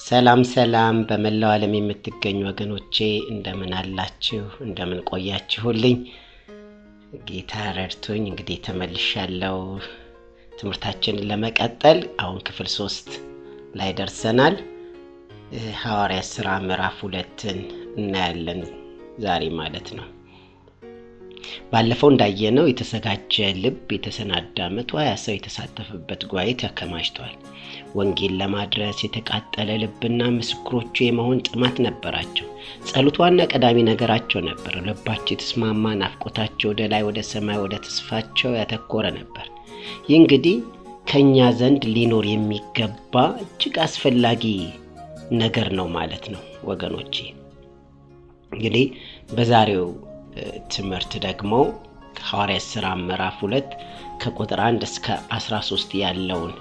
ሰላም ሰላም፣ በመላው ዓለም የምትገኙ ወገኖቼ እንደምን አላችሁ? እንደምን ቆያችሁልኝ? ጌታ ረድቶኝ እንግዲህ ተመልሻለሁ። ትምህርታችንን ለመቀጠል አሁን ክፍል 3 ላይ ደርሰናል። ሐዋርያት ሥራ ምዕራፍ 2ን እናያለን ዛሬ ማለት ነው። ባለፈው እንዳየነው የተዘጋጀ ልብ የተሰናዳ 120 ሰው የተሳተፈበት ጉባኤ ተከማችቷል። ወንጌል ለማድረስ የተቃጠለ ልብና ምስክሮቹ የመሆን ጥማት ነበራቸው። ጸሎት ዋና ቀዳሚ ነገራቸው ነበር። ልባቸው የተስማማ፣ ናፍቆታቸው ወደ ላይ ወደ ሰማይ ወደ ተስፋቸው ያተኮረ ነበር። ይህ እንግዲህ ከእኛ ዘንድ ሊኖር የሚገባ እጅግ አስፈላጊ ነገር ነው ማለት ነው ወገኖቼ። እንግዲህ በዛሬው ትምህርት ደግሞ ሐዋርያት ሥራ ምዕራፍ 2 ከቁጥር 1 እስከ 13 ያለውን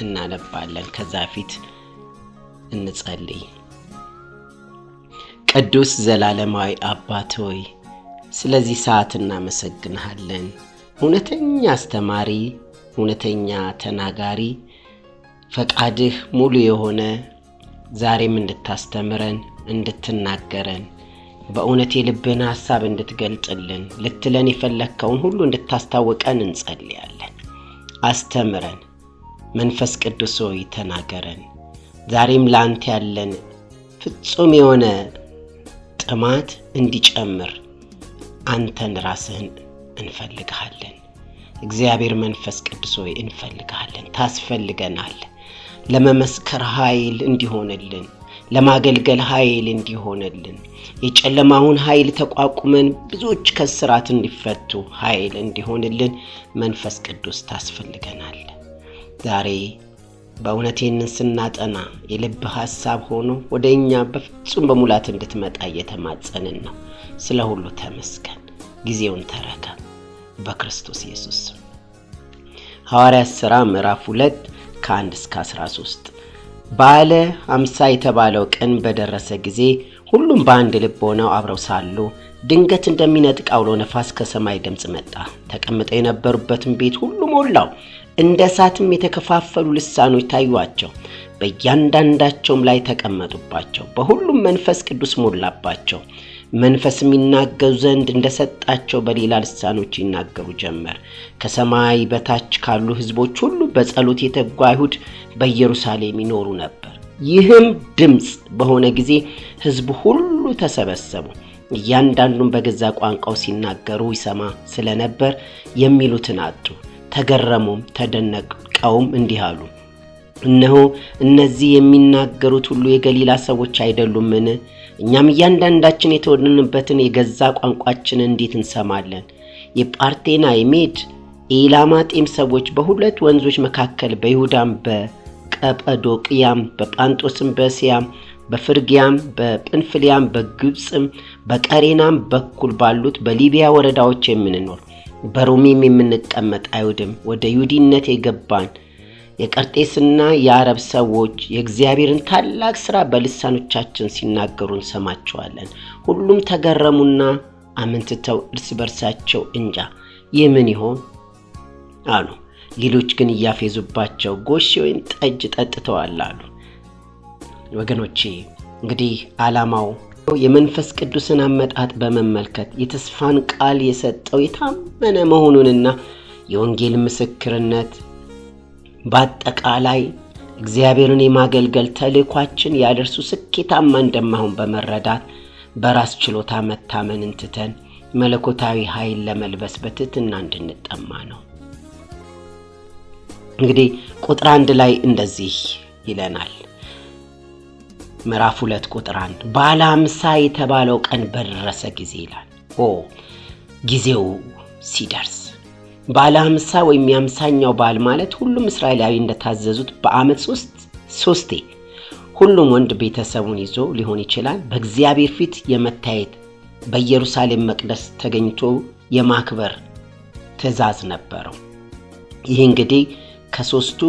እናነባለን። ከዛ ፊት እንጸልይ። ቅዱስ ዘላለማዊ አባት ሆይ ስለዚህ ሰዓት እናመሰግንሃለን። እውነተኛ አስተማሪ፣ እውነተኛ ተናጋሪ፣ ፈቃድህ ሙሉ የሆነ ዛሬም እንድታስተምረን እንድትናገረን በእውነት የልብህን ሐሳብ እንድትገልጥልን ልትለን የፈለግከውን ሁሉ እንድታስታውቀን እንጸልያለን። አስተምረን፣ መንፈስ ቅዱስ ሆይ ተናገረን። ዛሬም ለአንተ ያለን ፍጹም የሆነ ጥማት እንዲጨምር አንተን ራስህን እንፈልግሃለን። እግዚአብሔር መንፈስ ቅዱስ ሆይ እንፈልግሃለን፣ ታስፈልገናል። ለመመስከር ኃይል እንዲሆንልን፣ ለማገልገል ኃይል እንዲሆንልን፣ የጨለማውን ኃይል ተቋቁመን ብዙዎች ከስራት እንዲፈቱ ኃይል እንዲሆንልን መንፈስ ቅዱስ ታስፈልገናል። ዛሬ በእውነት ይህንን ስናጠና የልብ ሐሳብ ሆኖ ወደ እኛ በፍጹም በሙላት እንድትመጣ እየተማጸንን ነው። ስለ ሁሉ ተመስገን። ጊዜውን ተረከብ በክርስቶስ ኢየሱስ። ሐዋርያት ሥራ ምዕራፍ 2 ከ1 እስከ 13። በዓለ 50 የተባለው ቀን በደረሰ ጊዜ ሁሉም በአንድ ልብ ሆነው አብረው ሳሉ ድንገት እንደሚነጥቅ አውሎ ነፋስ ከሰማይ ድምፅ መጣ። ተቀምጠው የነበሩበትን ቤት ሁሉ ሞላው። እንደ እሳትም የተከፋፈሉ ልሳኖች ታዩአቸው፣ በእያንዳንዳቸውም ላይ ተቀመጡባቸው። በሁሉም መንፈስ ቅዱስ ሞላባቸው። መንፈስም ይናገሩ ዘንድ እንደሰጣቸው በሌላ ልሳኖች ይናገሩ ጀመር። ከሰማይ በታች ካሉ ሕዝቦች ሁሉ በጸሎት የተጉ አይሁድ በኢየሩሳሌም ይኖሩ ነበር። ይህም ድምፅ በሆነ ጊዜ ሕዝቡ ሁሉ ተሰበሰቡ። እያንዳንዱን በገዛ ቋንቋው ሲናገሩ ይሰማ ስለነበር የሚሉትን አጡ። ተገረሙም ተደነቀውም እንዲህ አሉ፣ እነሆ እነዚህ የሚናገሩት ሁሉ የገሊላ ሰዎች አይደሉምን? እኛም እያንዳንዳችን የተወለድንበትን የገዛ ቋንቋችንን እንዴት እንሰማለን? የጳርቴና የሜድ የኢላማጤም ሰዎች በሁለት ወንዞች መካከል በይሁዳም በቀጰዶቅያም በጳንጦስም በእስያም በፍርግያም በጵንፍልያም በግብፅም በቀሬናም በኩል ባሉት በሊቢያ ወረዳዎች የምንኖር በሮሜም የምንቀመጥ አይሁድም ወደ ይሁዲነት የገባን የቀርጤስና የአረብ ሰዎች የእግዚአብሔርን ታላቅ ሥራ በልሳኖቻችን ሲናገሩ እንሰማቸዋለን። ሁሉም ተገረሙና አመንትተው እርስ በርሳቸው እንጃ ይህ ምን ይሆን አሉ። ሌሎች ግን እያፌዙባቸው ጎሽ ወይን ጠጅ ጠጥተዋል አሉ። ወገኖቼ እንግዲህ ዓላማው የመንፈስ ቅዱስን አመጣጥ በመመልከት የተስፋን ቃል የሰጠው የታመነ መሆኑንና የወንጌል ምስክርነት በአጠቃላይ እግዚአብሔርን የማገልገል ተልዕኳችን ያለእርሱ ስኬታማ እንደማይሆን በመረዳት በራስ ችሎታ መታመንን ትተን መለኮታዊ ኃይል ለመልበስ በትህትና እንድንጠማ ነው። እንግዲህ ቁጥር 1 ላይ እንደዚህ ይለናል። ምዕራፍ 2 ቁጥር 1 በዓለ 50 የተባለው ቀን በደረሰ ጊዜ ይላል። ጊዜው ሲደርስ በዓለ 50 ወይም የሃምሳኛው በዓል ማለት ሁሉም እስራኤላዊ እንደታዘዙት በዓመት ሶስቴ ሁሉም ወንድ ቤተሰቡን ይዞ ሊሆን ይችላል በእግዚአብሔር ፊት የመታየት በኢየሩሳሌም መቅደስ ተገኝቶ የማክበር ትእዛዝ ነበረው። ይህ እንግዲህ ከሶስቱ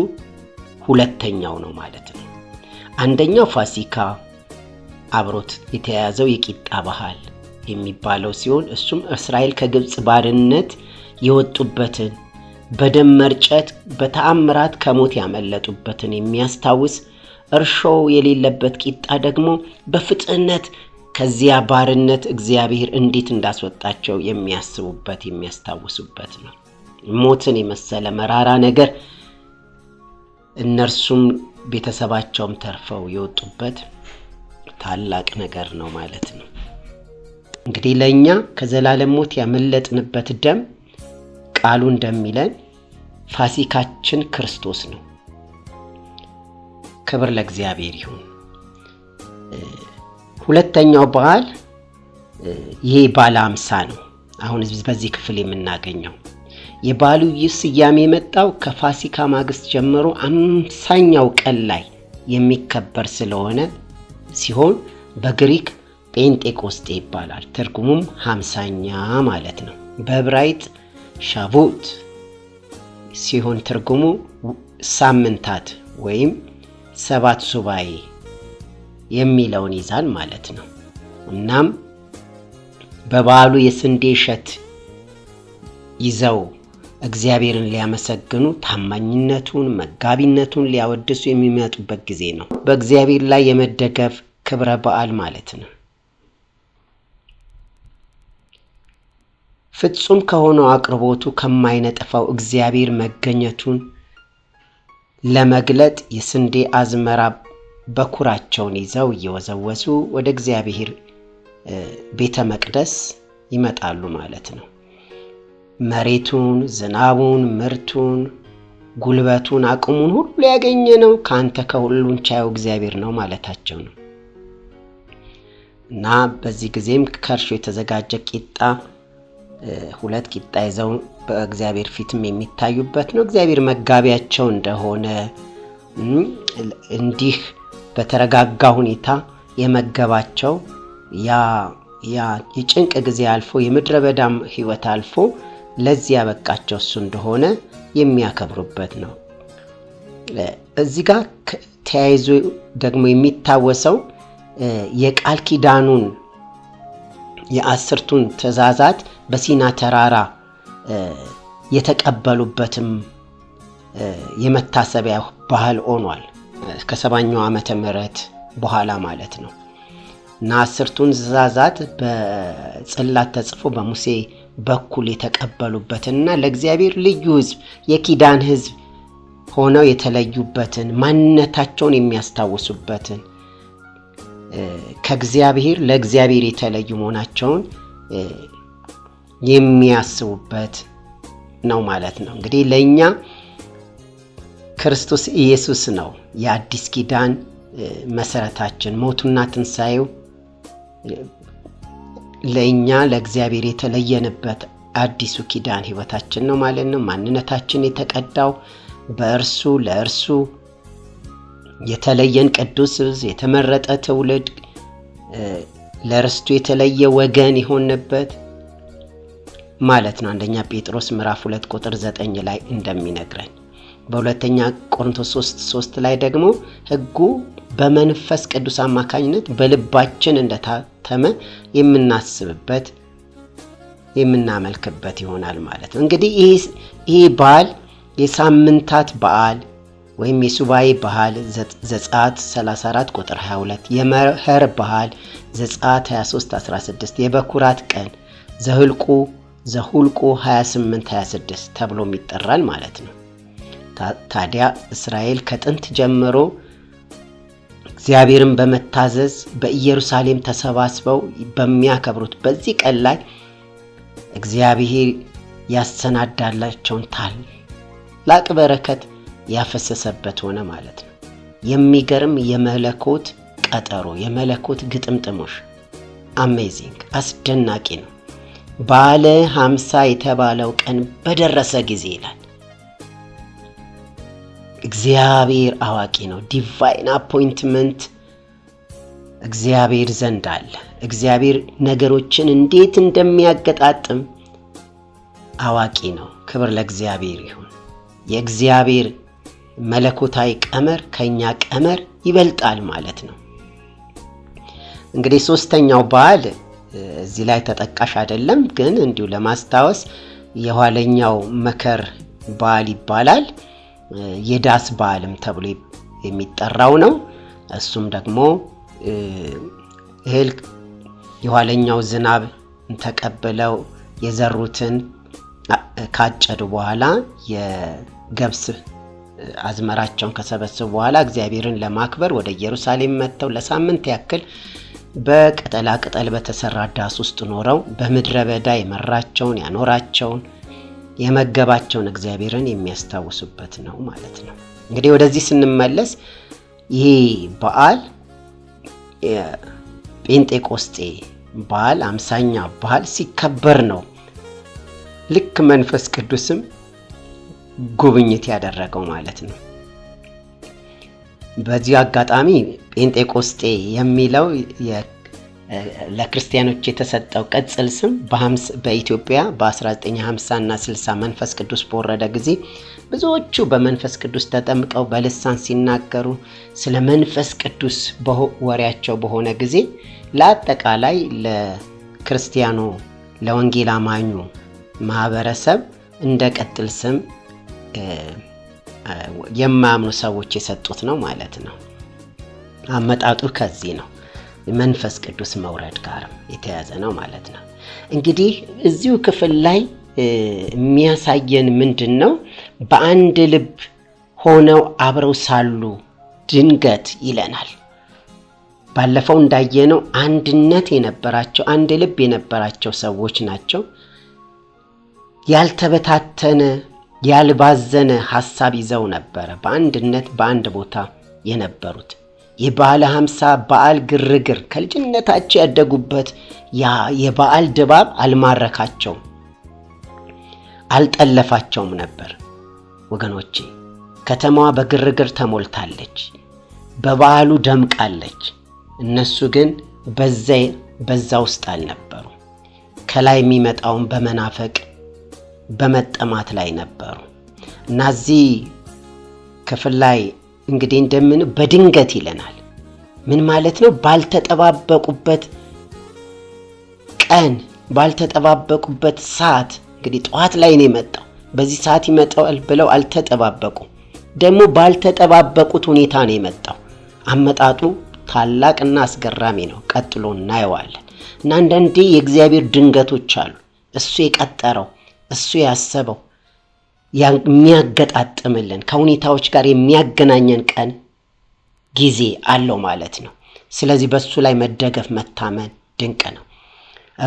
ሁለተኛው ነው ማለት ነው። አንደኛው ፋሲካ አብሮት የተያያዘው የቂጣ በዓል የሚባለው ሲሆን እሱም እስራኤል ከግብፅ ባርነት የወጡበትን በደም መርጨት በተአምራት ከሞት ያመለጡበትን የሚያስታውስ እርሾው የሌለበት ቂጣ ደግሞ በፍጥነት ከዚያ ባርነት እግዚአብሔር እንዴት እንዳስወጣቸው የሚያስቡበት የሚያስታውሱበት ነው። ሞትን የመሰለ መራራ ነገር እነርሱም ቤተሰባቸውም ተርፈው የወጡበት ታላቅ ነገር ነው ማለት ነው። እንግዲህ ለእኛ ከዘላለም ሞት ያመለጥንበት ደም ቃሉ እንደሚለን ፋሲካችን ክርስቶስ ነው። ክብር ለእግዚአብሔር ይሁን። ሁለተኛው በዓል ይሄ ባለ 50 ነው። አሁን በዚህ ክፍል የምናገኘው የበዓሉ ስያሜ የመጣው ከፋሲካ ማግስት ጀምሮ 50ኛው ቀን ላይ የሚከበር ስለሆነ ሲሆን በግሪክ ጴንጤቆስጤ ይባላል። ትርጉሙም 50ኛ ማለት ነው። በዕብራይስጥ ሻቡት ሲሆን ትርጉሙ ሳምንታት ወይም 7 ሱባኤ የሚለውን ይዛል ማለት ነው። እናም በበዓሉ የስንዴ እሸት ይዘው እግዚአብሔርን ሊያመሰግኑ ታማኝነቱን፣ መጋቢነቱን ሊያወድሱ የሚመጡበት ጊዜ ነው። በእግዚአብሔር ላይ የመደገፍ ክብረ በዓል ማለት ነው። ፍጹም ከሆነው አቅርቦቱ ከማይነጥፈው እግዚአብሔር መገኘቱን ለመግለጥ የስንዴ አዝመራ በኩራቸውን ይዘው እየወዘወዙ ወደ እግዚአብሔር ቤተ መቅደስ ይመጣሉ ማለት ነው። መሬቱን፣ ዝናቡን፣ ምርቱን፣ ጉልበቱን፣ አቅሙን ሁሉ ያገኘ ነው ካንተ ከሁሉን ቻዩ እግዚአብሔር ነው ማለታቸው ነው። እና በዚህ ጊዜም ከእርሾ የተዘጋጀ ቂጣ 2 ቂጣ ይዘው በእግዚአብሔር ፊትም የሚታዩበት ነው። እግዚአብሔር መጋቢያቸው እንደሆነ እንዲህ በተረጋጋ ሁኔታ የመገባቸው ያ የጭንቅ ጊዜ አልፎ የምድረ በዳም ህይወት አልፎ ለዚህ ያበቃቸው እሱ እንደሆነ የሚያከብሩበት ነው። እዚህ ጋር ተያይዞ ደግሞ የሚታወሰው የቃል ኪዳኑን የ10ቱን ትእዛዛት በሲና ተራራ የተቀበሉበትም የመታሰቢያ ባህል ሆኗል። ከ70ኛው ዓመተ ምህረት በኋላ ማለት ነው። እና 10ቱን ትእዛዛት በጽላት ተጽፎ በሙሴ በኩል የተቀበሉበትና ለእግዚአብሔር ልዩ ህዝብ የኪዳን ህዝብ ሆነው የተለዩበትን ማንነታቸውን የሚያስታውሱበትን ከእግዚአብሔር ለእግዚአብሔር የተለዩ መሆናቸውን የሚያስቡበት ነው ማለት ነው። እንግዲህ ለኛ ክርስቶስ ኢየሱስ ነው የአዲስ ኪዳን መሰረታችን። ሞቱና ትንሳኤው ለኛ ለእግዚአብሔር የተለየንበት አዲሱ ኪዳን ህይወታችን ነው ማለት ነው። ማንነታችን የተቀዳው በእርሱ ለእርሱ የተለየን ቅዱስ ሕዝብ፣ የተመረጠ ትውልድ፣ ለርስቱ የተለየ ወገን የሆነበት ማለት ነው። አንደኛ ጴጥሮስ ምዕራፍ 2 ቁጥር 9 ላይ እንደሚነግረን፣ በሁለተኛ ቆሮንቶስ 3:3 ላይ ደግሞ ሕጉ በመንፈስ ቅዱስ አማካኝነት በልባችን እንደታተመ የምናስብበት የምናመልክበት ይሆናል ማለት ነው። እንግዲህ ይህ በዓል የሳምንታት በዓል ወይም የሱባኤ በዓል ዘጸአት 34 ቁጥር 22፣ የመኸር በዓል ዘጸአት 23 16፣ የበኩራት ቀን ዘሁልቁ 28 26 ተብሎም ይጠራል ማለት ነው። ታዲያ እስራኤል ከጥንት ጀምሮ እግዚአብሔርን በመታዘዝ በኢየሩሳሌም ተሰባስበው በሚያከብሩት በዚህ ቀን ላይ እግዚአብሔር ያሰናዳላቸውን ታላቅ በረከት ያፈሰሰበት ሆነ ማለት ነው። የሚገርም የመለኮት ቀጠሮ፣ የመለኮት ግጥምጥሞሽ አሜዚንግ፣ አስደናቂ ነው። ባለ 50 የተባለው ቀን በደረሰ ጊዜ ይላል። እግዚአብሔር አዋቂ ነው። Divine appointment እግዚአብሔር ዘንድ አለ። እግዚአብሔር ነገሮችን እንዴት እንደሚያገጣጥም አዋቂ ነው። ክብር ለእግዚአብሔር ይሁን። የእግዚአብሔር መለኮታዊ ቀመር ከኛ ቀመር ይበልጣል ማለት ነው። እንግዲህ ሶስተኛው በዓል እዚህ ላይ ተጠቃሽ አይደለም፣ ግን እንዲሁ ለማስታወስ የኋለኛው መከር በዓል ይባላል። የዳስ በዓልም ተብሎ የሚጠራው ነው። እሱም ደግሞ እህል የኋለኛው ዝናብ ተቀብለው የዘሩትን ካጨዱ በኋላ የገብስ አዝመራቸውን ከሰበሰቡ በኋላ እግዚአብሔርን ለማክበር ወደ ኢየሩሳሌም መጥተው ለሳምንት ያክል በቅጠላ ቅጠል በተሰራ ዳስ ውስጥ ኖረው በምድረ በዳ የመራቸውን፣ ያኖራቸውን፣ የመገባቸውን እግዚአብሔርን የሚያስታውሱበት ነው ማለት ነው። እንግዲህ ወደዚህ ስንመለስ ይሄ በዓል ጴንጤቆስጤ በዓል 50ኛ በዓል ሲከበር ነው ልክ መንፈስ ቅዱስም ጉብኝት ያደረገው ማለት ነው። በዚህ አጋጣሚ ጴንጤቆስጤ የሚለው ለክርስቲያኖች የተሰጠው ቅጽል ስም በኢትዮጵያ በ1950 እና 60 መንፈስ ቅዱስ በወረደ ጊዜ ብዙዎቹ በመንፈስ ቅዱስ ተጠምቀው በልሳን ሲናገሩ ስለ መንፈስ ቅዱስ ወሬያቸው በሆነ ጊዜ ለአጠቃላይ ለክርስቲያኑ ለወንጌል አማኙ ማህበረሰብ እንደ ቅጽል ስም የማያምኑ ሰዎች የሰጡት ነው ማለት ነው። አመጣጡ ከዚህ ነው። መንፈስ ቅዱስ መውረድ ጋር የተያዘ ነው ማለት ነው። እንግዲህ እዚሁ ክፍል ላይ የሚያሳየን ምንድን ነው? በአንድ ልብ ሆነው አብረው ሳሉ ድንገት ይለናል። ባለፈው እንዳየነው አንድነት የነበራቸው፣ አንድ ልብ የነበራቸው ሰዎች ናቸው። ያልተበታተነ ያልባዘነ ሀሳብ ይዘው ነበረ በአንድነት በአንድ ቦታ የነበሩት። የበዓለ 50 በዓል ግርግር ከልጅነታቸው ያደጉበት ያ የበዓል ድባብ አልማረካቸውም፣ አልጠለፋቸውም ነበር። ወገኖቼ ከተማዋ በግርግር ተሞልታለች፣ በበዓሉ ደምቃለች። እነሱ ግን በዛ ውስጥ አልነበሩ። ከላይ የሚመጣውን በመናፈቅ በመጠማት ላይ ነበሩ። እና እዚህ ክፍል ላይ እንግዲህ እንደምን በድንገት ይለናል። ምን ማለት ነው? ባልተጠባበቁበት ቀን፣ ባልተጠባበቁበት ሰዓት፣ እንግዲህ ጠዋት ላይ ነው የመጣው። በዚህ ሰዓት ይመጣል ብለው አልተጠባበቁም። ደግሞ ባልተጠባበቁት ሁኔታ ነው የመጣው። አመጣጡ ታላቅና አስገራሚ ነው። ቀጥሎ እናየዋለን። እና አንዳንዴ የእግዚአብሔር ድንገቶች አሉ። እሱ የቀጠረው፣ እሱ ያሰበው የሚያገጣጥምልን፣ ከሁኔታዎች ጋር የሚያገናኘን ቀን ጊዜ አለው ማለት ነው። ስለዚህ በሱ ላይ መደገፍ መታመን ድንቅ ነው።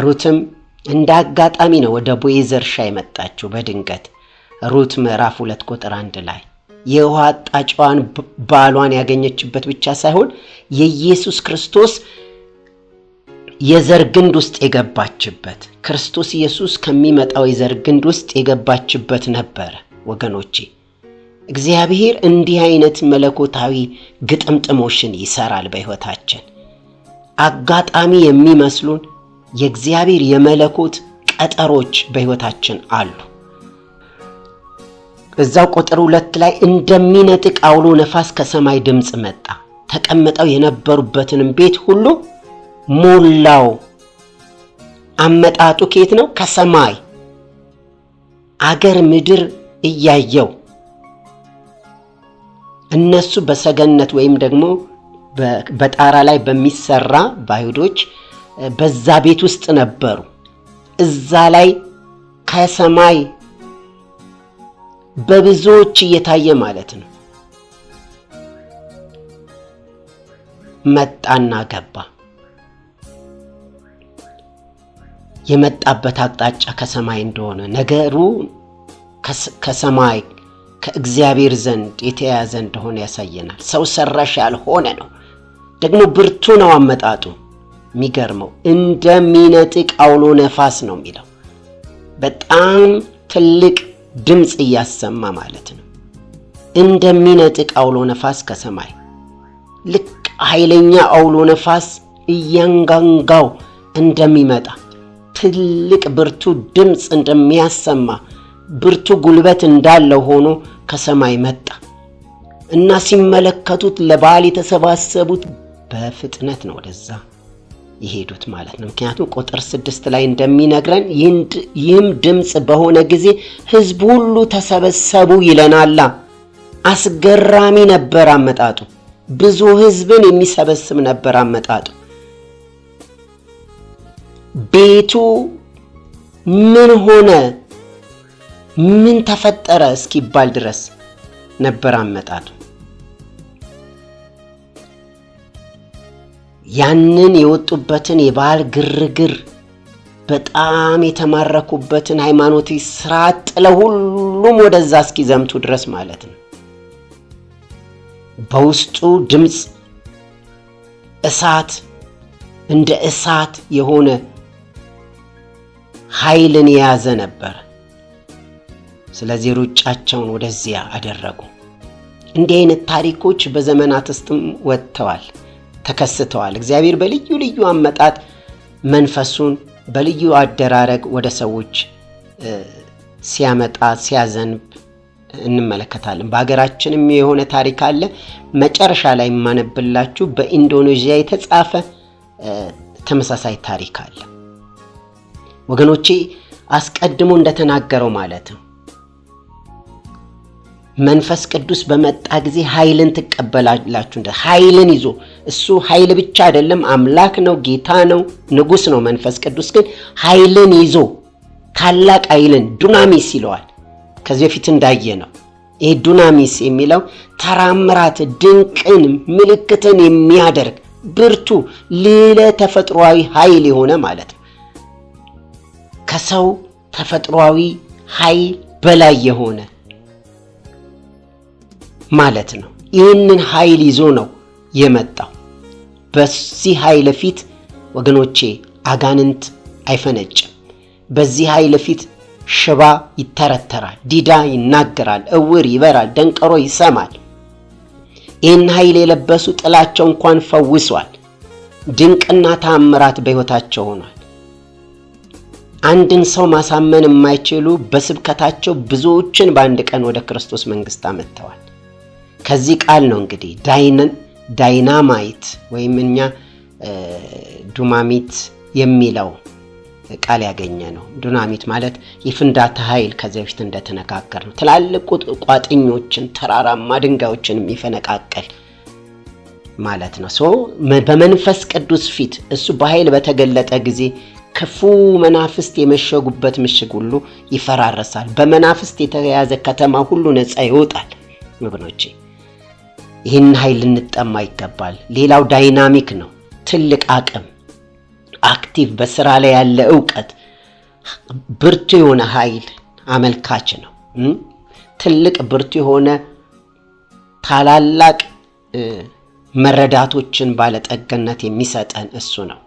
ሩትም እንደ አጋጣሚ ነው ወደ ቦዔዝ እርሻ የመጣችው በድንገት። ሩት ምዕራፍ 2 ቁጥር 1 ላይ የውሃ አጣጯን ባሏን ያገኘችበት ብቻ ሳይሆን የኢየሱስ ክርስቶስ የዘር ግንድ ውስጥ የገባችበት፣ ክርስቶስ ኢየሱስ ከሚመጣው የዘር ግንድ ውስጥ የገባችበት ነበረ። ወገኖቼ እግዚአብሔር እንዲህ አይነት መለኮታዊ ግጥምጥሞሽን ይሰራል በሕይወታችን። አጋጣሚ የሚመስሉን የእግዚአብሔር የመለኮት ቀጠሮች በሕይወታችን አሉ። እዛው ቁጥር 2 ላይ እንደሚነጥቅ አውሎ ነፋስ ከሰማይ ድምፅ መጣ፣ ተቀምጠው የነበሩበትንም ቤት ሁሉ ሞላው። አመጣጡ ከየት ነው? ከሰማይ። አገር ምድር እያየው እነሱ በሰገነት ወይም ደግሞ በጣራ ላይ በሚሰራ በአይሁዶች በዛ ቤት ውስጥ ነበሩ። እዛ ላይ ከሰማይ በብዙዎች እየታየ ማለት ነው መጣና ገባ። የመጣበት አቅጣጫ ከሰማይ እንደሆነ፣ ነገሩ ከሰማይ ከእግዚአብሔር ዘንድ የተያያዘ እንደሆነ ያሳየናል። ሰው ሰራሽ ያልሆነ ነው። ደግሞ ብርቱ ነው አመጣጡ። የሚገርመው እንደሚነጥቅ አውሎ ነፋስ ነው የሚለው። በጣም ትልቅ ድምፅ እያሰማ ማለት ነው። እንደሚነጥቅ አውሎ ነፋስ ከሰማይ፣ ልክ ኃይለኛ አውሎ ነፋስ እያንጋንጋው እንደሚመጣ፣ ትልቅ ብርቱ ድምፅ እንደሚያሰማ፣ ብርቱ ጉልበት እንዳለው ሆኖ ከሰማይ መጣ። እና ሲመለከቱት ለበዓል የተሰባሰቡት በፍጥነት ነው ወደዛ የሄዱት ማለት ነው። ምክንያቱም ቁጥር 6 ላይ እንደሚነግረን ይህም ድምፅ በሆነ ጊዜ ሕዝብ ሁሉ ተሰበሰቡ ይለናላ። አስገራሚ ነበር አመጣጡ። ብዙ ሕዝብን የሚሰበስብ ነበር አመጣጡ። ቤቱ ምን ሆነ፣ ምን ተፈጠረ እስኪባል ድረስ ነበር አመጣጡ። ያንን የወጡበትን የባህል ግርግር፣ በጣም የተማረኩበትን ሃይማኖታዊ ስርዓት ጥለው ሁሉም ወደዛ እስኪዘምቱ ድረስ ማለት ነው። በውስጡ ድምፅ እሳት፣ እንደ እሳት የሆነ ኃይልን የያዘ ነበር። ስለዚህ ሩጫቸውን ወደዚያ አደረጉ። እንዲህ አይነት ታሪኮች በዘመናት ውስጥም ወጥተዋል፣ ተከስተዋል። እግዚአብሔር በልዩ ልዩ አመጣጥ መንፈሱን በልዩ አደራረግ ወደ ሰዎች ሲያመጣ፣ ሲያዘንብ እንመለከታለን። በሀገራችንም የሆነ ታሪክ አለ። መጨረሻ ላይ የማነብላችሁ በኢንዶኔዥያ የተጻፈ ተመሳሳይ ታሪክ አለ። ወገኖቼ፣ አስቀድሞ እንደተናገረው ማለት ነው፣ መንፈስ ቅዱስ በመጣ ጊዜ ኃይልን ትቀበላላችሁ። እንደ ኃይልን ይዞ፣ እሱ ኃይል ብቻ አይደለም፣ አምላክ ነው፣ ጌታ ነው፣ ንጉሥ ነው። መንፈስ ቅዱስ ግን ኃይልን ይዞ፣ ታላቅ ኃይልን፣ ዱናሚስ ይለዋል። ከዚህ በፊት እንዳየነው ይሄ ዱናሚስ የሚለው ተአምራት፣ ድንቅን፣ ምልክትን የሚያደርግ ብርቱ ልዕለ ተፈጥሯዊ ኃይል የሆነ ማለት ነው። ከሰው ተፈጥሯዊ ኃይል በላይ የሆነ ማለት ነው። ይህንን ኃይል ይዞ ነው የመጣው። በዚህ ኃይል ፊት ወገኖቼ አጋንንት አይፈነጭም። በዚህ ኃይል ፊት ሽባ ይተረተራል፣ ዲዳ ይናገራል፣ እውር ይበራል፣ ደንቀሮ ይሰማል። ይህን ኃይል የለበሱ ጥላቸው እንኳን ፈውሷል። ድንቅና ተአምራት በሕይወታቸው ሆኗል። አንድን ሰው ማሳመን የማይችሉ በስብከታቸው ብዙዎችን በአንድ ቀን ወደ ክርስቶስ መንግስት አመጥተዋል። ከዚህ ቃል ነው እንግዲህ dynamite ወይም እኛ ዱማሚት የሚለው ቃል ያገኘነው። ዱናሚት ማለት የፍንዳታ ኃይል፣ ከዚያ በፊት እንደተነጋገርነው ትላልቅ ቋጥኞችን፣ ተራራማ ድንጋዮችን የሚፈነቃቀል ማለት ነው። So በመንፈስ ቅዱስ ፊት እሱ በኃይል በተገለጠ ጊዜ ክፉ መናፍስት የመሸጉበት ምሽግ ሁሉ ይፈራረሳል። በመናፍስት የተያዘ ከተማ ሁሉ ነፃ ይወጣል። ወገኖቼ፣ ይህን ኃይል ልንጠማ ይገባል። ሌላው dynamic ነው። ትልቅ አቅም፣ active፣ በስራ ላይ ያለ እውቀት፣ ብርቱ የሆነ ኃይል አመልካች ነው። ትልቅ ብርቱ የሆነ ታላላቅ መረዳቶችን ባለጠግነት የሚሰጠን እሱ ነው።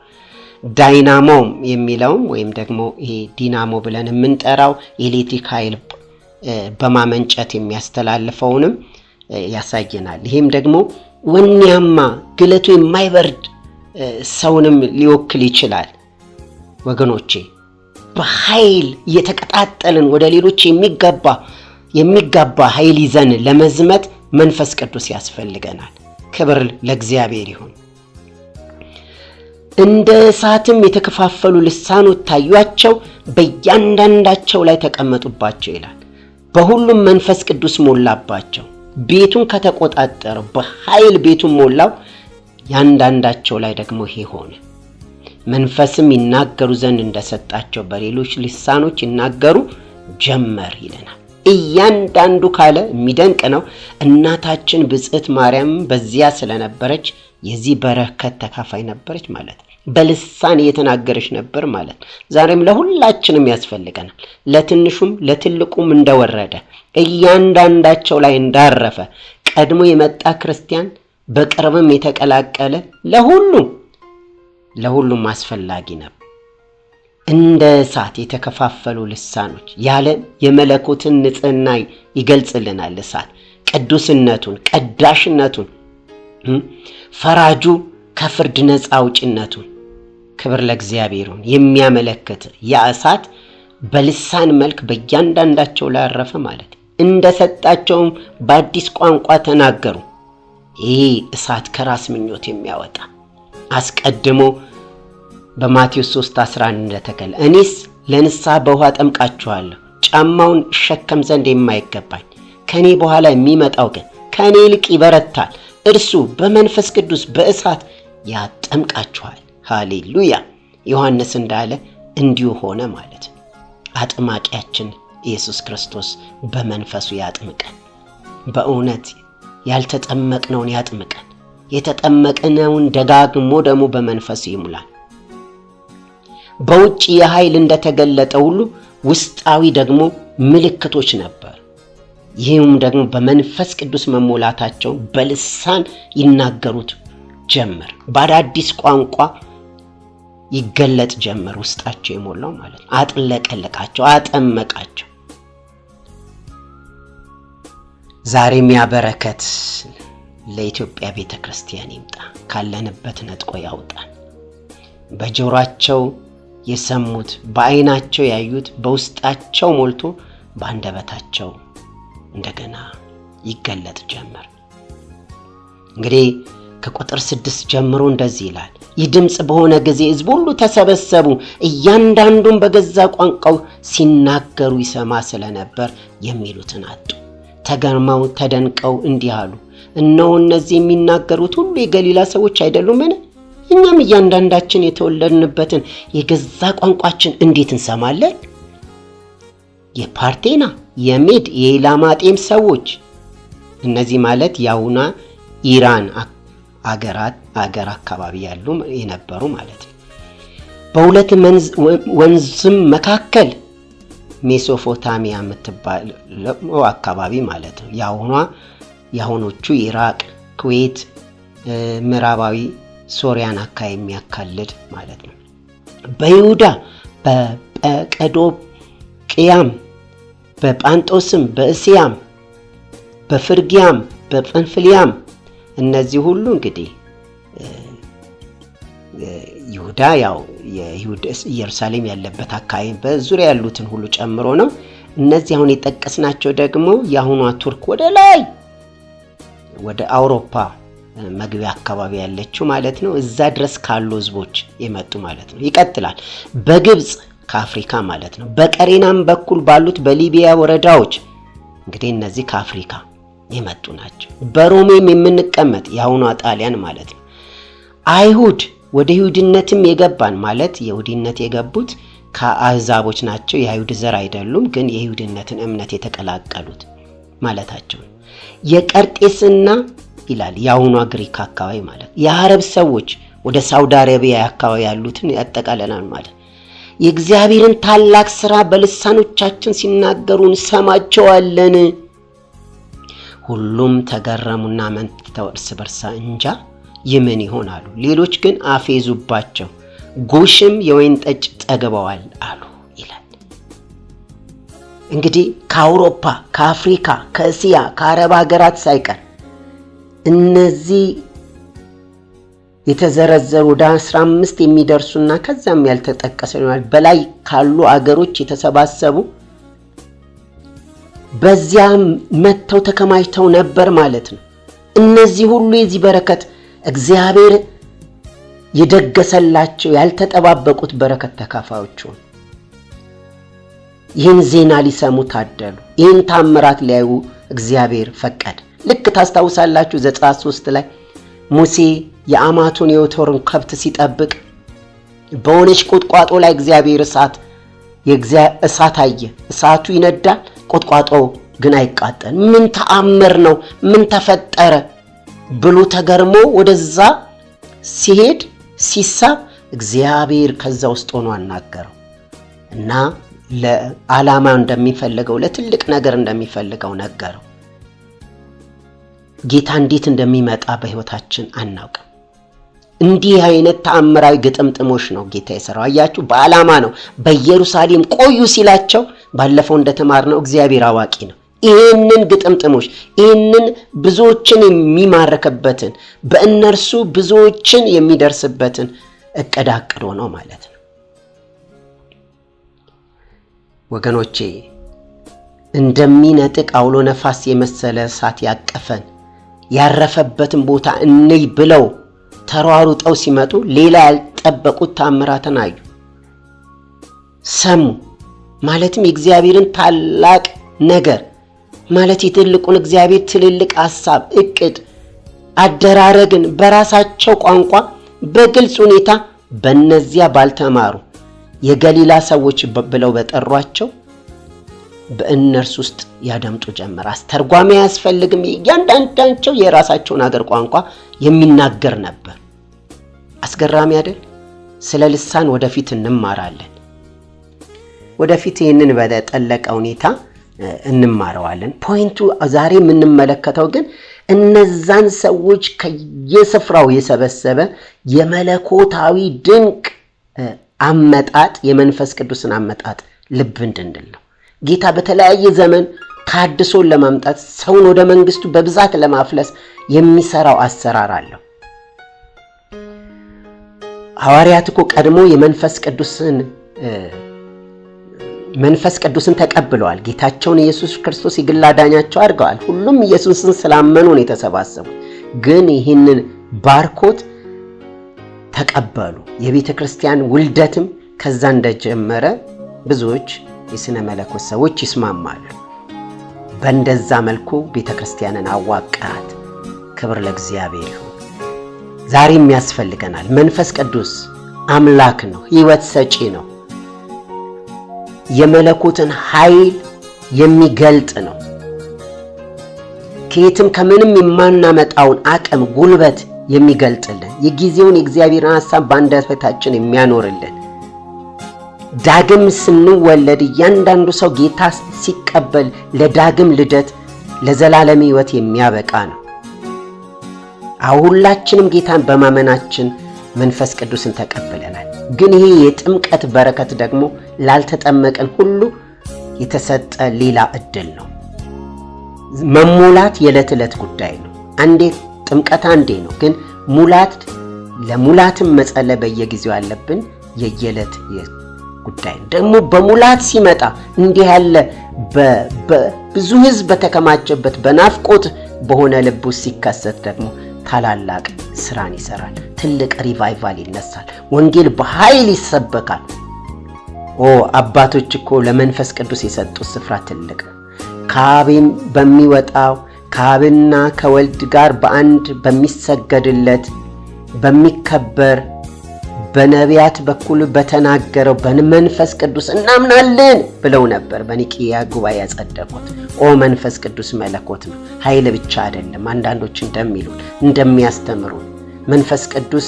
ዳይናሞም የሚለውም ወይም ደግሞ ይሄ ዲናሞ ብለን የምንጠራው የኤሌክትሪክ ኃይል በማመንጨት የሚያስተላልፈውንም ያሳየናል። ይሄም ደግሞ ወኔያማ፣ ግለቱ የማይበርድ ሰውንም ሊወክል ይችላል። ወገኖቼ፣ በኃይል እየተቀጣጠልን ወደ ሌሎች የሚገባ ኃይል ይዘን ለመዝመት መንፈስ ቅዱስ ያስፈልገናል። ክብር ለእግዚአብሔር ይሁን። እንደ እሳትም የተከፋፈሉ ልሳኖች ታዩአቸው፣ በእያንዳንዳቸው ላይ ተቀመጡባቸው ይላል። በሁሉም መንፈስ ቅዱስ ሞላባቸው። ቤቱን ከተቆጣጠረው በኃይል ቤቱን ሞላው። ያንዳንዳቸው ላይ ደግሞ ይሄ ሆነ። መንፈስም ይናገሩ ዘንድ እንደሰጣቸው በሌሎች ልሳኖች ይናገሩ ጀመር ይለናል። እያንዳንዱ ካለ የሚደንቅ ነው። እናታችን ብጽዕት ማርያም በዚያ ስለነበረች የዚህ በረከት ተካፋይ ነበረች ማለት ነው። በልሳን እየተናገረች ነበር ማለት ነው። ዛሬም ለሁላችንም ያስፈልገናል። ለትንሹም ለትልቁም እንደወረደ፣ እያንዳንዳቸው ላይ እንዳረፈ፣ ቀድሞ የመጣ ክርስቲያን፣ በቅርብም የተቀላቀለ፣ ለሁሉም ለሁሉም አስፈላጊ ነበር። እንደ እሳት የተከፋፈሉ ልሳኖች ያለ የመለኮትን ንጽሕና ይገልጽልናል። እሳት ቅዱስነቱን፣ ቀዳሽነቱን፣ ፈራጁ ከፍርድ ነፃ አውጭነቱን፣ ክብር ለእግዚአብሔር ይሁን፣ የሚያመለክት ያ እሳት በልሳን መልክ በእያንዳንዳቸው ላይ አረፈ ማለት፣ እንደሰጣቸውም በአዲስ ቋንቋ ተናገሩ። ይህ እሳት ከራስ ምኞት የሚያወጣ፣ አስቀድሞ በማቴዎስ 3 11 እንደተከለ እኔስ ለንስሐ በውሃ ጠምቃችኋለሁ፣ ጫማውን እሸከም ዘንድ የማይገባኝ ከእኔ በኋላ የሚመጣው ግን ከእኔ ይልቅ ይበረታል፣ እርሱ በመንፈስ ቅዱስ በእሳት ያጠምቃችኋል። ሃሌሉያ! ዮሐንስ እንዳለ እንዲሁ ሆነ ማለት ነው። አጥማቂያችን ኢየሱስ ክርስቶስ በመንፈሱ ያጥምቀን። በእውነት ያልተጠመቅነውን ያጥምቀን፣ የተጠመቅነውን ደጋግሞ ደግሞ በመንፈሱ ይሙላል። በውጭ የኃይል እንደተገለጠ ሁሉ ውስጣዊ ደግሞ ምልክቶች ነበር። ይህም ደግሞ በመንፈስ ቅዱስ መሞላታቸውን በልሳን ይናገሩት ጀመር። በአዳዲስ ቋንቋ ይገለጥ ጀመር። ውስጣቸው የሞላው ማለት ነው። አጥለቀለቃቸው፣ አጠመቃቸው። ዛሬም ያ በረከት ለኢትዮጵያ ቤተ ክርስቲያን ይምጣ፣ ካለንበት ነጥቆ ያውጣን። በጆሯቸው የሰሙት በዓይናቸው ያዩት በውስጣቸው ሞልቶ በአንደበታቸው እንደገና ይገለጥ ጀመር። እንግዲህ ከቁጥር 6 ጀምሮ እንደዚህ ይላል። ይህ ድምፅ በሆነ ጊዜ ሕዝቡ ሁሉ ተሰበሰቡ፣ እያንዳንዱም በገዛ ቋንቋው ሲናገሩ ይሰማ ስለነበር የሚሉትን አጡ። ተገርመው ተደንቀው እንዲህ አሉ፣ እነሆ እነዚህ የሚናገሩት ሁሉ የገሊላ ሰዎች አይደሉምን? እኛም እያንዳንዳችን የተወለድንበትን የገዛ ቋንቋችን እንዴት እንሰማለን? የፓርቴና የሜድ የኢላማጤም ሰዎች፣ እነዚህ ማለት የአሁኗ ኢራን አገር አካባቢ ያሉ የነበሩ ማለት ነው። በሁለት ወንዝም መካከል ሜሶፖታሚያ የምትባለው አካባቢ ማለት ነው። የአሁኖቹ ኢራቅ፣ ኩዌት፣ ምዕራባዊ ሶሪያን አካባቢ የሚያካልል ማለት ነው። በይሁዳ በቀዶቅያም በጳንጦስም በእስያም በፍርጊያም በጵንፍልያም፣ እነዚህ ሁሉ እንግዲህ ይሁዳ ያው ኢየሩሳሌም ያለበት አካባቢ በዙሪያ ያሉትን ሁሉ ጨምሮ ነው። እነዚህ አሁን የጠቀስናቸው ደግሞ የአሁኗ ቱርክ ወደ ላይ ወደ አውሮፓ መግቢያ አካባቢ ያለችው ማለት ነው። እዛ ድረስ ካሉ ህዝቦች የመጡ ማለት ነው። ይቀጥላል። በግብፅ ከአፍሪካ ማለት ነው። በቀሬናም በኩል ባሉት በሊቢያ ወረዳዎች፣ እንግዲህ እነዚህ ከአፍሪካ የመጡ ናቸው። በሮሜም የምንቀመጥ የአሁኗ ጣሊያን ማለት ነው። አይሁድ ወደ ይሁድነትም የገባን ማለት የይሁዲነት የገቡት ከአሕዛቦች ናቸው። የአይሁድ ዘር አይደሉም፣ ግን የይሁድነትን እምነት የተቀላቀሉት ማለታቸው ነው። የቀርጤስና ይላል የአሁኗ ግሪክ አካባቢ ማለት የአረብ ሰዎች ወደ ሳውዲ አረቢያ አካባቢ ያሉትን ያጠቃልላል ማለት የእግዚአብሔርን ታላቅ ስራ በልሳኖቻችን ሲናገሩ እንሰማቸዋለን። ሁሉም ተገረሙና አመንትተው እርስ በርሳ እንጃ ይህ ምን ይሆን አሉ። ሌሎች ግን አፌዙባቸው፣ ጉሽም የወይን ጠጅ ጠግበዋል አሉ ይላል። እንግዲህ ከአውሮፓ፣ ከአፍሪካ፣ ከእስያ፣ ከአረብ ሀገራት ሳይቀር እነዚህ የተዘረዘሩ ወደ 15 የሚደርሱና ከዛም ያልተጠቀሰ ይሆናል በላይ ካሉ አገሮች የተሰባሰቡ በዚያ መጥተው ተከማችተው ነበር ማለት ነው። እነዚህ ሁሉ የዚህ በረከት እግዚአብሔር የደገሰላቸው ያልተጠባበቁት በረከት ተካፋዮች ሆኑ። ይህን ዜና ሊሰሙ ታደሉ። ይህን ታምራት ሊያዩ እግዚአብሔር ፈቀደ። ልክ ታስታውሳላችሁ ዘጸአት 3 ላይ ሙሴ የአማቱን የዮቶርን ከብት ሲጠብቅ በሆነች ቁጥቋጦ ላይ እግዚአብሔር እሳት አየ። እሳቱ ይነዳል፣ ቁጥቋጦው ግን አይቃጠል። ምን ተአምር ነው? ምን ተፈጠረ ብሎ ተገርሞ ወደዛ ሲሄድ ሲሳብ እግዚአብሔር ከዛ ውስጥ ሆኖ አናገረው እና ለዓላማ እንደሚፈልገው ለትልቅ ነገር እንደሚፈልገው ነገረው። ጌታ እንዴት እንደሚመጣ በሕይወታችን አናውቅም። እንዲህ አይነት ተአምራዊ ግጥምጥሞች ነው ጌታ የሰራው። አያችሁ፣ በዓላማ ነው። በኢየሩሳሌም ቆዩ ሲላቸው ባለፈው እንደተማርነው እግዚአብሔር አዋቂ ነው። ይህንን ግጥምጥሞች ይህንን ብዙዎችን የሚማርክበትን በእነርሱ ብዙዎችን የሚደርስበትን እቅድ አቅዶ ነው ማለት ነው። ወገኖቼ እንደሚነጥቅ አውሎ ነፋስ የመሰለ እሳት ያቀፈን ያረፈበትን ቦታ እንይ ብለው ተሯሩጠው ሲመጡ ሌላ ያልጠበቁት ታምራትን አዩ፣ ሰሙ። ማለትም የእግዚአብሔርን ታላቅ ነገር ማለት የትልቁን እግዚአብሔር ትልልቅ ሐሳብ፣ እቅድ፣ አደራረግን በራሳቸው ቋንቋ በግልጽ ሁኔታ በእነዚያ ባልተማሩ የገሊላ ሰዎች ብለው በጠሯቸው በእነርሱ ውስጥ ያደምጡ ጀመር። አስተርጓሚ አያስፈልግም። እያንዳንዳቸው የራሳቸውን አገር ቋንቋ የሚናገር ነበር። አስገራሚ አይደል? ስለ ልሳን ወደፊት እንማራለን። ወደፊት ይህንን በጠለቀ ሁኔታ እንማረዋለን። Point ኡ ዛሬ የምንመለከተው ግን እነዛን ሰዎች ከየስፍራው የሰበሰበ የመለኮታዊ ድንቅ አመጣጥ፣ የመንፈስ ቅዱስን አመጣጥ ልብ እንድንል ነው። ጌታ በተለያየ ዘመን ታድሶን ለማምጣት፣ ሰውን ወደ መንግስቱ በብዛት ለማፍለስ የሚሰራው አሰራር አለው። ሐዋርያት እኮ ቀድሞ የመንፈስ ቅዱስን መንፈስ ቅዱስን ተቀብለዋል። ጌታቸውን ኢየሱስ ክርስቶስ የግል አዳኛቸው አድርገዋል። ሁሉም ኢየሱስን ስላመኑ ነው የተሰባሰቡት። ግን ይህንን ባርኮት ተቀበሉ። የቤተ ክርስቲያን ውልደትም ከዛ እንደጀመረ ብዙዎች የሥነ መለኮት ሰዎች ይስማማሉ። በእንደዛ መልኩ ቤተ ክርስቲያንን አዋቀራት። ክብር ለእግዚአብሔር ይሁን። ዛሬም ያስፈልገናል። መንፈስ ቅዱስ አምላክ ነው፣ ሕይወት ሰጪ ነው፣ የመለኮትን ኃይል የሚገልጥ ነው። ከየትም ከምንም የማናመጣውን አቅም፣ ጉልበት የሚገልጥልን፣ የጊዜውን የእግዚአብሔርን ሐሳብ በአንደበታችን የሚያኖርልን፣ ዳግም ስንወለድ እያንዳንዱ ሰው ጌታ ሲቀበል ለዳግም ልደት ለዘላለም ሕይወት የሚያበቃ ነው። አሁን ሁላችንም ጌታን በማመናችን መንፈስ ቅዱስን ተቀብለናል። ግን ይሄ የጥምቀት በረከት ደግሞ ላልተጠመቀን ሁሉ የተሰጠ ሌላ እድል ነው። መሙላት የዕለት ዕለት ጉዳይ ነው። አንዴ ጥምቀት አንዴ ነው። ግን ሙላት ለሙላትም መጸለይ በየጊዜው ያለብን የየዕለት ጉዳይ ነው። ደግሞ በሙላት ሲመጣ እንዲህ ያለ ብዙ ሕዝብ በተከማቸበት በናፍቆት በሆነ ልብ ውስጥ ሲከሰት ደግሞ ታላላቅ ስራን ይሰራል። ትልቅ revival ይነሳል። ወንጌል በኃይል ይሰበካል። ኦ፣ አባቶች እኮ ለመንፈስ ቅዱስ የሰጡት ስፍራ ትልቅ ነው። ከአብም በሚወጣው፣ ከአብና ከወልድ ጋር በአንድ በሚሰገድለት፣ በሚከበር፣ በነቢያት በኩል በተናገረው በመንፈስ ቅዱስ እናምናለን ብለው ነበር በኒቅያ ጉባኤ ያጸደቁት። ኦ፣ መንፈስ ቅዱስ መለኮት ነው፣ ኃይል ብቻ አይደለም። አንዳንዶች እንደሚሉን፣ እንደሚያስተምሩን መንፈስ ቅዱስ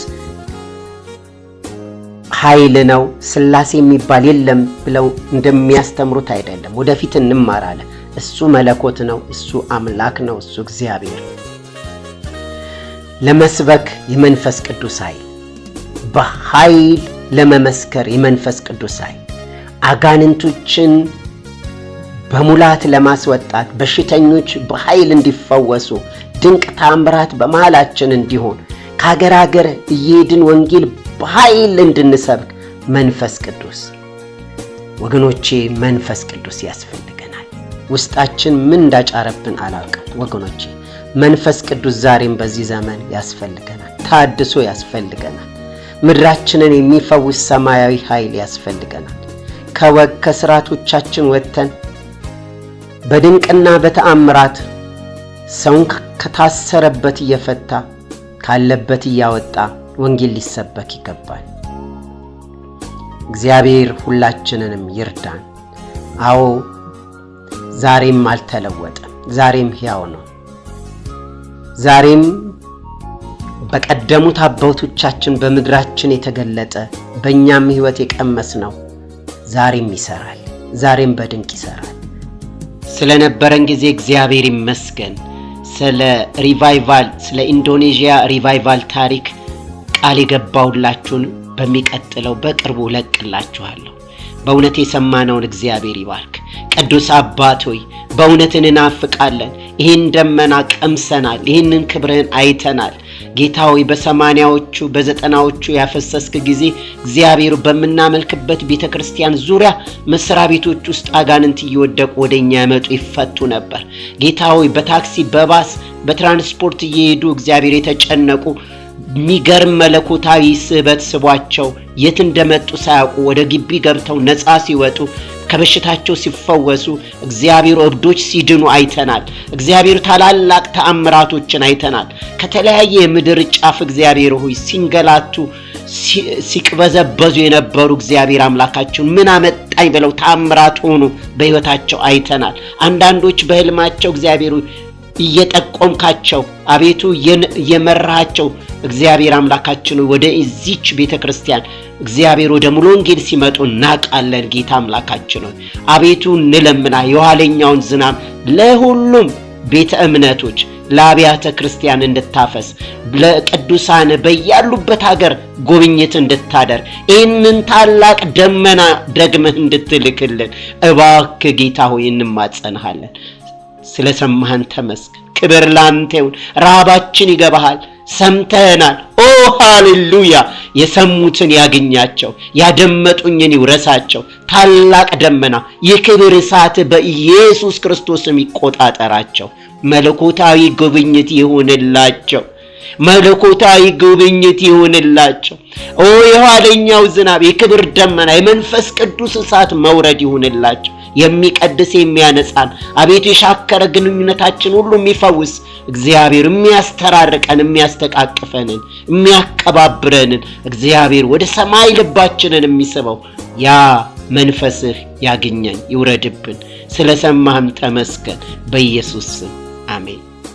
ኃይል ነው፣ ስላሴ የሚባል የለም ብለው እንደሚያስተምሩት አይደለም። ወደፊት እንማራለን። እሱ መለኮት ነው፣ እሱ አምላክ ነው፣ እሱ እግዚአብሔር። ለመስበክ የመንፈስ ቅዱስ ኃይል፣ በኃይል ለመመስከር የመንፈስ ቅዱስ ኃይል፣ አጋንንቶችን በሙላት ለማስወጣት፣ በሽተኞች በኃይል እንዲፈወሱ፣ ድንቅ ታምራት በመሃላችን እንዲሆን፣ ከሀገር ሀገር እየሄድን ወንጌል በኃይል እንድንሰብክ መንፈስ ቅዱስ፣ ወገኖቼ፣ መንፈስ ቅዱስ ያስፈልገናል። ውስጣችን ምን እንዳጫረብን አላውቅም ወገኖቼ። መንፈስ ቅዱስ ዛሬም በዚህ ዘመን ያስፈልገናል። ታድሶ ያስፈልገናል። ምድራችንን የሚፈውስ ሰማያዊ ኃይል ያስፈልገናል። ከወግ ከስርዓቶቻችን ወጥተን በድንቅና በተአምራት ሰውን ከታሰረበት እየፈታ፣ ካለበት እያወጣ ወንጌል ሊሰበክ ይገባል። እግዚአብሔር ሁላችንንም ይርዳን። አዎ፣ ዛሬም አልተለወጠም። ዛሬም ሕያው ነው። ዛሬም በቀደሙት አባቶቻችን በምድራችን የተገለጠ፣ በእኛም ሕይወት የቀመስ ነው። ዛሬም ይሰራል። ዛሬም በድንቅ ይሰራል። ስለነበረን ጊዜ እግዚአብሔር ይመስገን። ስለ revival፣ ስለ ኢንዶኔዥያ revival ታሪክ ቃል የገባሁላችሁን በሚቀጥለው በቅርቡ እለቅላችኋለሁ። በእውነት የሰማነውን እግዚአብሔር ይባርክ። ቅዱስ አባት ሆይ፣ በእውነት እንናፍቃለን። ይህን ደመና ቀምሰናል። ይህንን ክብርህን አይተናል። ጌታ ሆይ፣ በ80ዎቹ በ90ዎቹ ያፈሰስክ ጊዜ እግዚአብሔር በምናመልክበት ቤተ ክርስቲያን ዙሪያ መስሪያ ቤቶች ውስጥ አጋንንት እየወደቁ ወደ እኛ ያመጡ ይፈቱ ነበር። ጌታ ሆይ፣ በታክሲ፣ በባስ፣ በትራንስፖርት እየሄዱ እግዚአብሔር የተጨነቁ የሚገርም መለኮታዊ ስበት ስቧቸው የት እንደመጡ ሳያውቁ ወደ ግቢ ገብተው ነፃ ሲወጡ ከበሽታቸው ሲፈወሱ፣ እግዚአብሔር እብዶች ሲድኑ አይተናል። እግዚአብሔር ታላላቅ ተአምራቶችን አይተናል። ከተለያየ የምድር ጫፍ እግዚአብሔር ሆይ ሲንገላቱ ሲቅበዘበዙ የነበሩ እግዚአብሔር አምላካችን ምን አመጣኝ ብለው ተአምራት ሆኑ በሕይወታቸው አይተናል። አንዳንዶች በሕልማቸው እግዚአብሔር እየጠቆምካቸው አቤቱ እየመራሃቸው እግዚአብሔር አምላካችን ወደ እዚች ቤተ ክርስቲያን እግዚአብሔር ወደ ሙሉ ወንጌል ሲመጡ እናውቃለን። ጌታ አምላካችን ሆይ አቤቱ እንለምና የኋለኛውን ዝናብ ለሁሉም ቤተ እምነቶች ለአብያተ ክርስቲያን እንድታፈስ፣ ለቅዱሳን በያሉበት ሀገር ጉብኝት እንድታደርግ፣ ይህንን ታላቅ ደመና ደግመህ እንድትልክልን እባክህ ጌታ ሆይ እንማጸንሃለን። ስለሰማህን ተመስገን። ክብር ላንተ ይሁን። ረሃባችን ይገባሃል፣ ሰምተህናል። ኦ ሃሌሉያ! የሰሙትን ያግኛቸው፣ ያደመጡኝን ይውረሳቸው። ታላቅ ደመና የክብር እሳት በኢየሱስ ክርስቶስም ይቆጣጠራቸው። መለኮታዊ ጉብኝት ይሁንላቸው። መለኮታዊ ጉብኝት ይሁንላቸው። ኦ የኋለኛው ዝናብ፣ የክብር ደመና፣ የመንፈስ ቅዱስ እሳት መውረድ ይሁንላቸው። የሚቀድስ የሚያነጻን፣ አቤቱ የሻከረ ግንኙነታችን ሁሉ የሚፈውስ እግዚአብሔር፣ የሚያስተራርቀን፣ የሚያስተቃቅፈንን፣ የሚያከባብረንን እግዚአብሔር ወደ ሰማይ ልባችንን የሚስበው ያ መንፈስህ ያግኘን፣ ይውረድብን። ስለሰማህም ተመስገን። በኢየሱስ ስም አሜን።